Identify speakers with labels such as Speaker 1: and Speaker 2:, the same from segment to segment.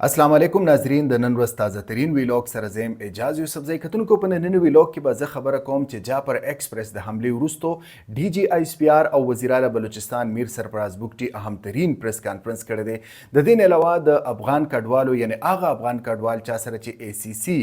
Speaker 1: السلام علیکم ناظرین، د نن ورځ تازه ترین ویلاګ سره زه یم اعجاز یوسفزی. کتونکو، په ننني ویلاګ کې به زه خبره کوم چې جعفر ایکسپریس د حملې وروسته ډي جي آی اس پي آر او وزیراعلی بلوچستان میر سرفراز بګټي اهم ترین پریس کانفرنس کړی دی. د دې نه علاوه د افغان کډوالو، یعنې هغه افغان کډوال چا سره چې ای سي سي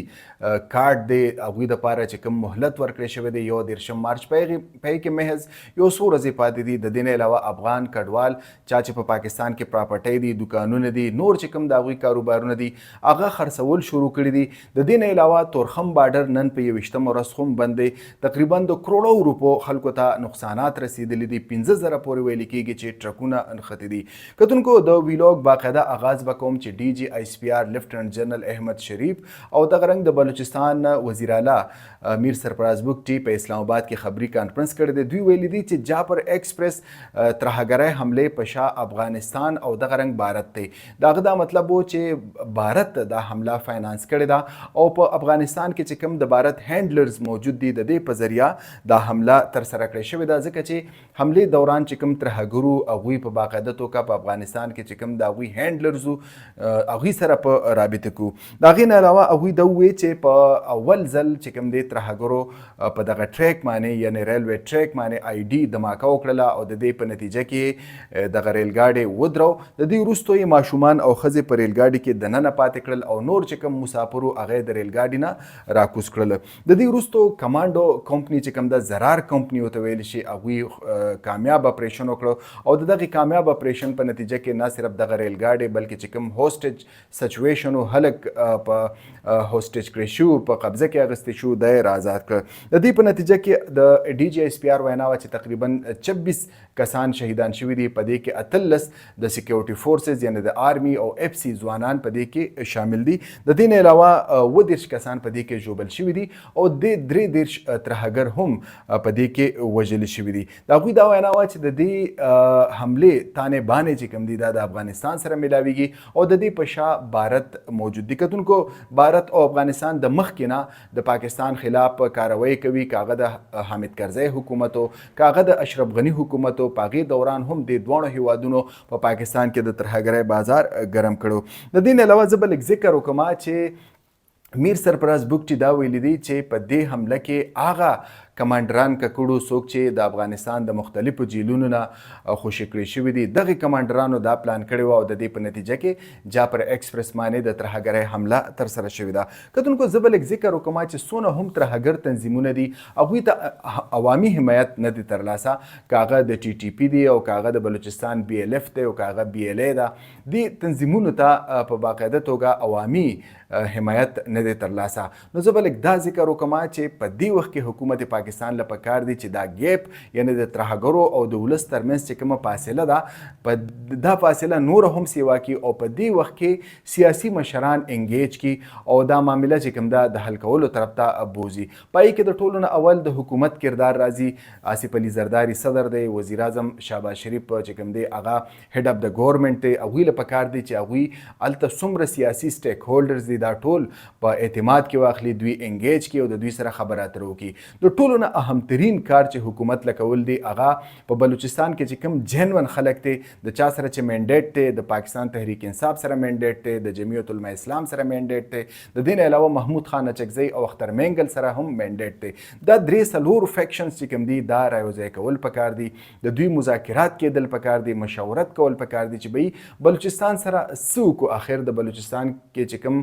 Speaker 1: کارت دی، هغوی دپاره چې کوم مهلت ورکړی شوی دی 31 مارچ، په هغې کې محض یو څو ورځې پاتې دي. د دې نه علاوه افغان کډوال چا چې په پاکستان کې پراپرټۍ دي، دوکانونه دي، نور چې کوم د هغوی کاروبارونه دي، هغه خرڅول شروع کړي دي. د دې نه علاوه تورخم بارډر نن په 21مه ورځ هم بند دی. تقریبا د کروړو روپو خلکو ته نقصانات رسیدلي دي. 5000 پورې ویل کېږي چې ټرکونه نښتي دي. کتونکو، د ویلاګ باقاعده آغاز به کوم چې ډي جي آی اس پي آر لیفټننټ جنرل احمد شریف او دغه رنګ د بلوچستان وزیر اعلی میر سرفراز بګټي په اسلام آباد کې خبري کانفرنس کړی دی. دوی ویلي دي چې جعفر ایکسپریس ترهګرۍ حملې په شا افغانستان او دغه رنګ بھارت دی. داغه دا مطلب وو چې بھارت دا حمله فاینانس کړې ده او په افغانستان کې چې کوم د بھارت هینډلرز موجود دي، د دې په ذریعہ دا حمله تر سره کړې شوې ده، ځکه چې حملې دوران چې کوم ترهګرو، هغوی په باقاعده توګه په افغانستان کې چې کوم د هغوی هینډلرز هغوی سره په رابطه کو. د هغې نه علاوه هغوی دا وویل چې په اول ځل چې کوم دی ترهګرو په دغه ټریک باندې، یعنی ریلوی ټریک باندې آی ډي دماکه وکړله او د دې په نتیجه کې دغه ریل ګاډی ودرو. د دې وروسته یې ماشومان او ښځې په ریل ګاډي کې دننه پاتې کړل او نور چې کوم مسافرو، هغه د ریل ګاډي نه راکوز کړل. د دې وروسته کمانډو کمپنی چې کوم د زرار کمپنی ورته ویل شي، هغوی کامیاب اپریشن وکړو او د دغه کامیاب اپریشن په نتیجه کې نه صرف دغه ریل ګاډی، بلکې چې کوم هوسټیج سچویشن و، هلک په هوسټیج کړی شو، په قبضه کې اغستې شو، دی را آزاد کړ. د دې په نتیجه کې د ډي جي اس پي آر وینا وه چې تقریبا 26 کسان شهیدان شوي دي. په دې کې 18 د سکیورټي فورسز، یعنی د آرمي او اف سي ځوانان په دې کې شامل دي. د دې نه علاوه 37 کسان په دې کې ژوبل شوي دي او د 33 ترهګر هم په دې کې وژل شوي دي. د هغوی دا وینا وه چې د دې حملې تانې بانې چې کوم دي، دا د افغانستان سره ملاویږي او د دې په شا بھارت موجود دي. کتونکو، بھارت او افغانستان د مخکې نه د پاکستان خلاف کاروایی کوي. کاغه د حامد کرزی حکومت او کاغه د اشرف غنی حکومت، په هغې دوران هم د دواړو هیوادونو په پاکستان کې د ترهګرۍ بازار ګرم کړو. د دې نه علاوه زه به لږ ذکر وکړم چې میر سرفراز بګټي دا ویلي دي چې په دې حمله کې هغه کمانډران ککړو څوک چې د افغانستان د مختلفو جیلونو نه خوشې کړی شوي دي. دغه کمانډرانو دا پلان کړی و او د دې په نتیجه کې جعفر ایکسپریس باندې د ترهګرۍ حمله ترسره شوې ده. کتونکو، زه به لږ ذکر وکړم چې څونه هم ترهګر تنظیمونه دي، هغوی ته عوامي حمایت نه دی ترلاسه. که هغه د ټي ټي پي دی او که هغه د بلوچستان بي ایل اف دی او که هغه بي ایل ای ده، دې تنظیمونو ته په باقاعده توګه عوامي حمایت نه دی ترلاسه. نو زه به لږ دا ذکر وکړم چې په دې وخت کې حکومت پاکستان له پکار دی چې دا ګیپ، یعنی د ترهګرو او د ولس ترمنځ چې کومه فاصله ده، په دا فاصله نور هم سیوا کی او په دې وخت کې سیاسي مشران انګیج کی او دا معامله چې کوم ده د حل کولو طرف ته بوزي. پای کې د ټولو نه اول د حکومت کردار راځي. آصف علي زرداري صدر دی، وزیر اعظم شهباز شریف چې کوم دی هغه هډ اف د ګورنمنت دی. هغوی له پکار دی چې هغوی هلته څومره سیاسي سټیک هولډرز دي، دا ټول په اعتماد کې واخلي، دوی انګیج کړي او د دوی سره خبرې اترې وکړي. د ټولو نه اهم ترین کار چې حکومت له کول دی، هغه په بلوچستان کې چې کوم جنون خلک دی، د چا سره چې منډیټ دی، د پاکستان تحریک انصاف سره منډیټ دی، د جمعیت علماء اسلام سره منډیټ دی، د دې نه علاوه محمود خان اچکزی او اختر مینګل سره هم منډیټ دی، دا درې څلور فیکشنز چې کوم دي، دا رايوځای کول پکار دي. د دوی مذاکرات کېدل پکار دي، مشاورت کول پکار دي چې به بلوچستان سره څه وکړو. اخر د بلوچستان کې چې کوم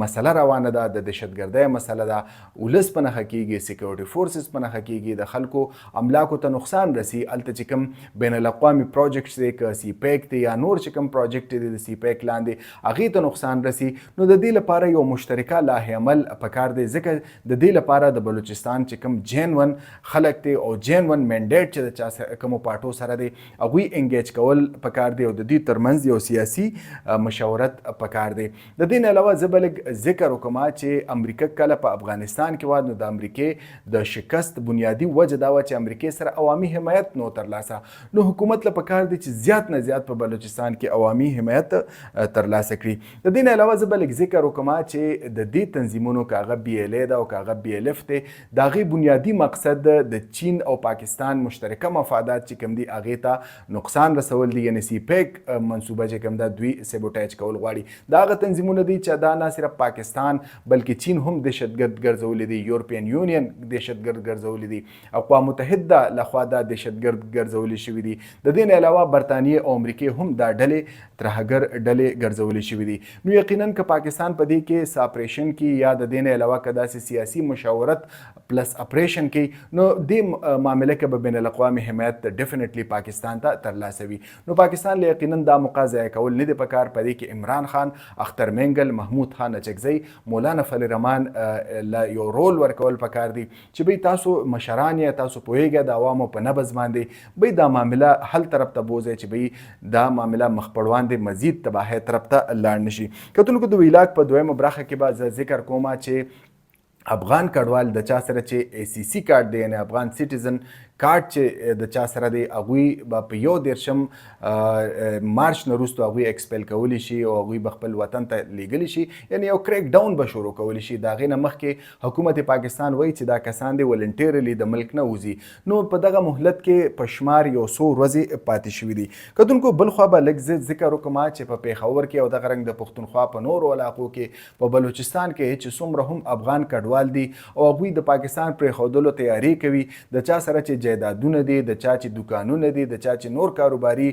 Speaker 1: مسله روانه ده، د دهشتګردۍ مسله ده، ولس په نښه کېږي، سکیورټي فورسز په نښه کېږي، د خلکو املاکو ته نقصان رسي. هلته چې کوم بین الاقوامي پروجیکټس دی، که سی پیک دی یا نور چې کوم پروجیکټ دی د سی پیک لاندې، هغې ته نقصان رسي. نو د دې لپاره یو مشترکه لایحه عمل پکار دی، ځکه د دې لپاره د بلوچستان چې کوم جینون خلک دی او جینون منډیټ چې د چا کومو پارټو سره دی، هغوی انګیج کول پکار دی او د دوی ترمنځ یو سیاسي مشاورت پکار دی. د دې نه علاوه زه به لږ ذکر وکړم چې امریکا کله په افغانستان کې وه، نو د امریکې د شکست بنیادي وجه دا وه چې امریکې سره عوامي حمایت نو ترلاسه. نو حکومت له پکار دي چې زیات نه زیات په بلوچستان کې عوامي حمایت ترلاسه کړي. د دې نه علاوه زه به لږ ذکر وکړم چې د دې تنظیمونو، که هغه بي ایل ای ده او که هغه بي ایل اف دی، د هغې بنیادي مقصد د چین او پاکستان مشترکه مفادات چې کوم دي هغې ته نقصان رسول دي، یعنی سی پیک منصوبه چې کوم ده دوی سیبوټیج کول غواړي. دا هغه تنظیمونه دي چې دا نه صرف پاکستان بلکې چین هم دهشتګرد ګرځولي دي، یورپین یونین دهشتګرد ګرځولي دي، اقوام متحده لخوا دا دهشتګرد ګرځولي شوي دي. د دې نه علاوه برتانیې او امریکې هم دا ډلې ترهګر ډلې ګرځولي شوي دي. نو یقینا که پاکستان په دې کې څه اپریشن کی یا د دې نه علاوه که داسې سیاسي مشاورت پلس اپریشن کوي، نو دې معامله کې به بین الاقوامي حمایت ډیفینټلی پاکستان ته ترلاسه وي. نو پاکستان له یقینا دا موقع ضایع کول نه دي پکار. په دې کې عمران خان، اختر مینګل، محمود خان اچکزی، مولانا فضل الرحمن له یو رول ورکول پکار دي چې بی تاسو مشران یې، تاسو پوهیږئ د عوامو په نبض باندې، بی دا معامله حل طرف ته بوځئ چې بی دا معامله مخ په وړاندې مزید تباهۍ طرف ته لاړ نشي. کتونکو، د ویلاګ په دویمه برخه کې به زه ذکر کوم چې افغان کډوال د چا سره چې ای سی سی کارت دی، یعنی افغان سټیزن کارت چې د چا سره دی، هغوی به په 31 مارچ نه وروسته هغوی ایکسپیل کولی شي او هغوی به خپل وطن ته لیږلی شي، یعنی یو کریک ډاون به شروع کولی شي. د هغې نه مخکې حکومت پاکستان وایي چې دا کسان دې ولنټیرلی د ملک نه وځي. نو په دغه مهلت کې په شمار یو څو ورځې پاتې شوي دي. کتونکو، بلخوا به لږ زه ذکر وکړم چې په پېښور کې او دغه رنګ د پښتونخوا په نورو علاقو کې، په بلوچستان کې چې څومره هم افغان کډوال دي او هغوی د پاکستان پرېښودلو تیاری کوي، د چا سره چې جایدادونه دي، د چا چې دوکانونه دي، د چا چې نور کاروباري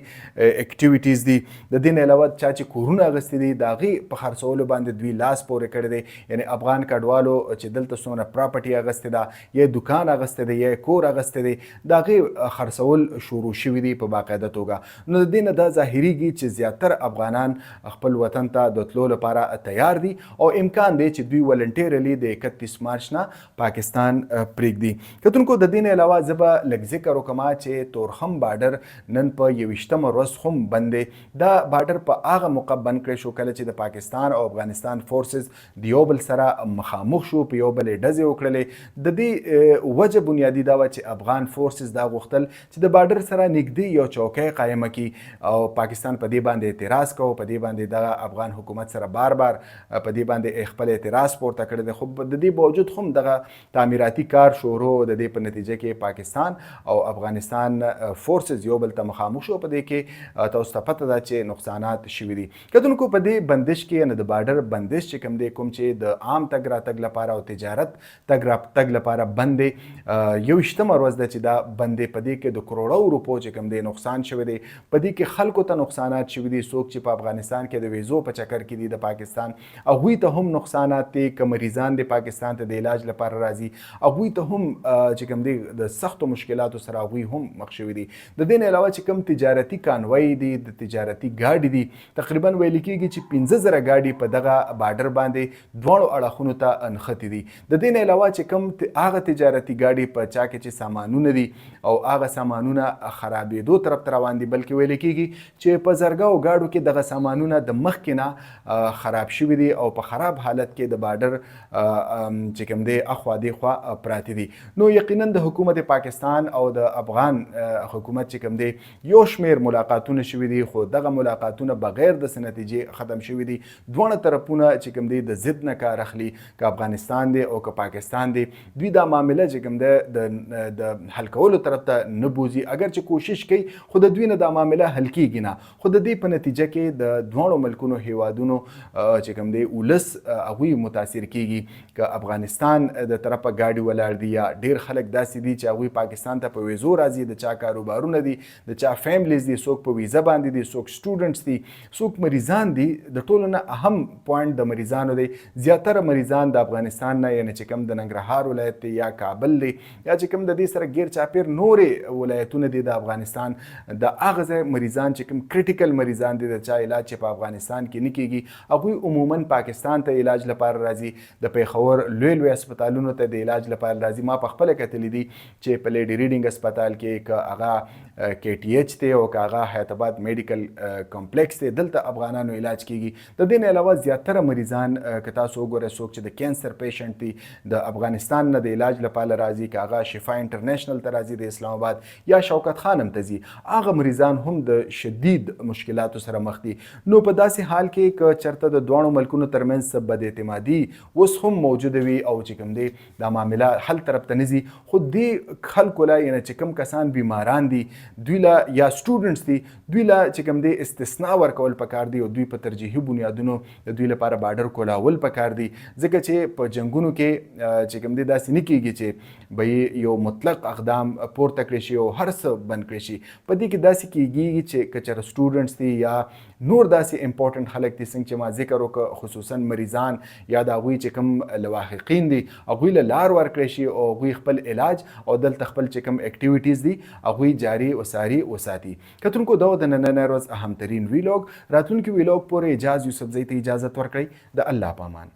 Speaker 1: اکټیویټیز دي، د دې نه علاوه چا چې کورونه اخیستي دي، د هغې په خرڅولو باندې دوی لاس پورې کړی دی. یعنی افغان کډوالو چې دلته څومره پراپرټي اخیستې ده، یا دوکان اخیستی دی، یا کور اخیستی دی، د هغې خرڅول شروع شوي دي په باقاعده توګه. نو د دې نه دا ظاهریږي چې زیاتره افغانان خپل وطن ته د تلو لپاره تیار دي او امکان دی چې دوی ولنټیرلی د 31 مارچ نه پاکستان پریږدي. کتونکو، د دې نه علاوه زه به لږ ذکر وکړم چې تورخم بارډر نن په 21مه ورځ هم بند دی. دا بارډر په هغه موقع بند کړی شو کله چې د پاکستان او افغانستان فورسز د یو بل سره مخامخ شو، په یو بل یې ډزې وکړلې. د دې وجه بنیادي دا وه چې افغان فورسز دا غوښتل چې د بارډر سره نږدې یو چوکۍ قایمه کړي او پاکستان په دې باندې اعتراض کوو. په دې باندې دغه افغان حکومت سره بار بار په دې باندې خپل اعتراض پورته کړی دی، خو د دې باوجود هم دغه تعمیراتي کار شروع. د دې په نتیجه کې پاکستان او افغانستان فورسز یو بل ته مخامخ شو. په دې کې تاسو ته پته ده چې نقصانات شوي دي. کتونکو، په دې بندش کې، یعنی د بارډر بندش چې کوم دی، کوم چې د عام تګ راتګ لپاره او تجارت تګ راتګ لپاره بند دی، 21مه ورځ ده چې دا بند دی. په دې کې د کروړو روپو چې کوم دی نقصان شوی دی. په دې کې خلکو ته نقصانات شوي دي. څوک چې په افغانستان کې د ویزو په چکر کې دي د پاکستان، هغوی ته هم نقصانات دي. که مریضان د پاکستان ته د علاج لپاره راځي، هغوی ته هم چې کوم دی د سختو مشکلاتو سره هغوی هم مخ شوي دي. د دې نه علاوه چې کوم تجارتي کانوای دي، د تجارتي ګاډي دي، تقریبا ویل کېږي چې 5000 ګاډي په دغه بارډر باندې دواړو اړخونو ته نښتي دي. د دې نه علاوه چې کوم هغه تجارتي ګاډي په چا کې چې سامانونه دي او هغه سامانونه خرابېدو طرف ته روان دي، بلکې ویل کېږي چې په زرګاو ګاډو کې دغه سامانونه د مخکې نه خراب شوي دي او په خراب حالت کې د بارډر چې کوم دی اخوا دیخوا پراته دي. نو یقینا د حکومت پاکستان او د افغان حکومت چې کوم دی یو شمیر ملاقاتونه شوي دي، خو دغه ملاقاتونه بغیر د څه نتیجې ختم شوي دي. دواړه طرفونه چې کوم دی د ضد نه کار اخلي، که افغانستان دی او که پاکستان دی، دوی دا معامله چې کوم دی د حل کولو طرف ته نه بوځي. اگر چې کوشش کوي، خو د دوی نه دا معامله حل کیږي نه. خو د دې په نتیجه کې د دواړو ملکونو هیوادونو چې کوم دی ولس هغوی متاثر کیږي. که افغانستان د طرفه ګاډي ولاړ دي یا ډیر خلک داسې دي چې هغوی پاکستان ته په ویزو راځي، د چا کاروبارونه دي، د چا فیملیز دي، څوک په ویزه باندې دي، څوک سټوډنټس دي، څوک مریضان دي. د ټولو نه اهم پوینټ د مریضانو دی. زیاتره مریضان د افغانستان نه، یعنی چې کوم د ننګرهار ولایت دی یا کابل دی یا چې کوم د دې سره ګیر چاپیر نورې ولایتونه دي د افغانستان، د هغه ځای مریضان چې کوم کریټیکل مریضان دي، د چا علاج چې په افغانستان کې نه کیږي، هغوی عموما پاکستان ته علاج لپاره راځي، د پېښور لوی لوی هسپتالونو ته د علاج لپاره راځي. ما په خپله کتلي دي چې په لیډي ریډینګ هسپتال کې که هغه کې ټي ایچ دی او که هغه حیات آباد میډیکل کمپلیکس دی، دلته افغانانو علاج کیږي. د دې نه علاوه زیاتره مریضان که تاسو وګورئ، څوک چې د کینسر پیشنټ دي، د افغانستان نه د علاج لپاره راځي، که هغه شفا انټرنیشنل ته راځي د اسلام آباد یا شوکت خانم ته ځي، هغه مریضان هم د شدید مشکلاتو سره مخ دي. نو په داسې حال کې که چرته د دواړو ملکونو ترمنځ څه بد اعتمادي اوس هم موجوده وي او چې کوم دی دا معامله حل طرف ته نه ځي، خو دې خلکو له، یعنی چې کوم کسان بیماران دي دوی له یا سټوډنټس دي دوی له چې کوم دی استثنا ورکول پکار دي او دوی په ترجیحي بنیادونو د دوی لپاره بارډر کولاول پکار دي، ځکه چې په جنگونو کې چې کوم دی داسې نه کیږي چې به یې یو مطلق اقدام پورته کړی شي او هر څه بند کړی شي. په دې کې داسې کیږي چې که چېرې سټوډنټس دي یا نور داسې امپورټنټ خلک دي، څنګه چې ما ذکر وکړ، خصوصا مریضان یا د هغوی چې کوم لواحقین دي، هغوی له لار ورکړی شي او هغوی خپل علاج او دلته خپل چې کوم اکټیویټیز دي هغوی جاري او ساري وساتي. کتونکو، دا د نننۍ ورځ اهم ترین ویلاګ. راتلونکي ویلاګ پورې اعجاز یوسفزۍ ته اجازت ورکړئ. د الله په امان.